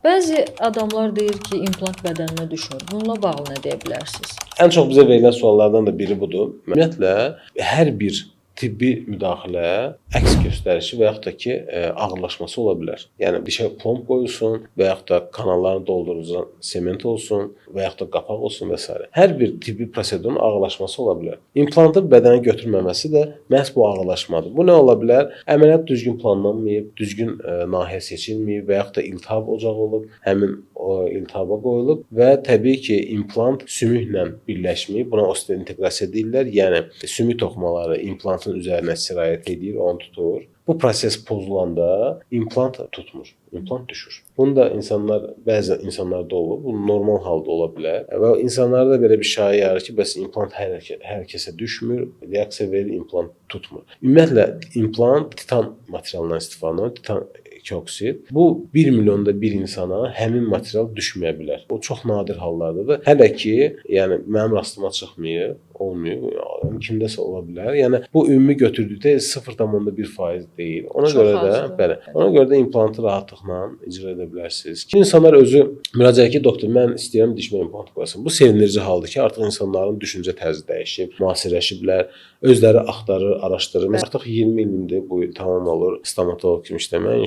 Bəzi adamlar deyir ki, implant bədəninə düşmür. Bununla bağlı nə deyə bilərsiniz? Ən çox bizə verilən suallardan da biri budur. Ümumiyyətlə hər bir tibbi müdaxilə əks göstərişi və yaxud da ki, ağırlaşması ola bilər. Yəni dişə plomb qoyulsun və yaxud da kanallarını doldurulan sement olsun və yaxud da qapaq olsun və s. Hər bir tibbi prosedurun ağırlaşması ola bilər. İmplantın bədənə götürməməsi də məhz bu ağırlaşmadır. Bu nə ola bilər? Əməliyyat düzgün planlanmayıb, düzgün nahiyə seçilməyib və yaxud da iltihab ocağı olub, həmin o iltihaba qoyulub və təbii ki, implant sümüklə birləşməyib. Buna osteointeqrasiya deyirlər. Yəni sümük toxumaları implantın üzərinə sirayət edir, onu tutur. Bu proses pozulanda implant tutmur, implant düşür. Bunu da insanlar, bəzi insanlarda olur. Bu normal halda ola bilər. Və insanlarda belə bir şayiə yaranır ki, bəs implant hər kəsə düşmür, reaksiya verir, implant tutmur. Ümumiyyətlə implant titan materialından istifadə olunur, titan 2 oksid. Bu 1 milyonda bir insana həmin material düşməyə bilər. O çox nadir hallardadır. Hələ ki, yəni mənim rastıma çıxmayıb, olmayıb. Kimdəsə ola bilər. Yəni bu ümumi götürdükdə 0,1% deyil. Ona Çox görə də, azdır. Bəli. Ona görə də implantı rahatlıqla icra edə bilərsiniz. İnsanlar özü müraciət edir ki, doktor, mən istəyirəm dişimə implant qoyasam. Bu sevindirici haldır ki, artıq insanların düşüncə tərzi dəyişib, müasirləşiblər, özləri axtarır, araşdırır. Məsələn, artıq 20 ilimdir bu il tamam olur stomatoloq kimi işləmək.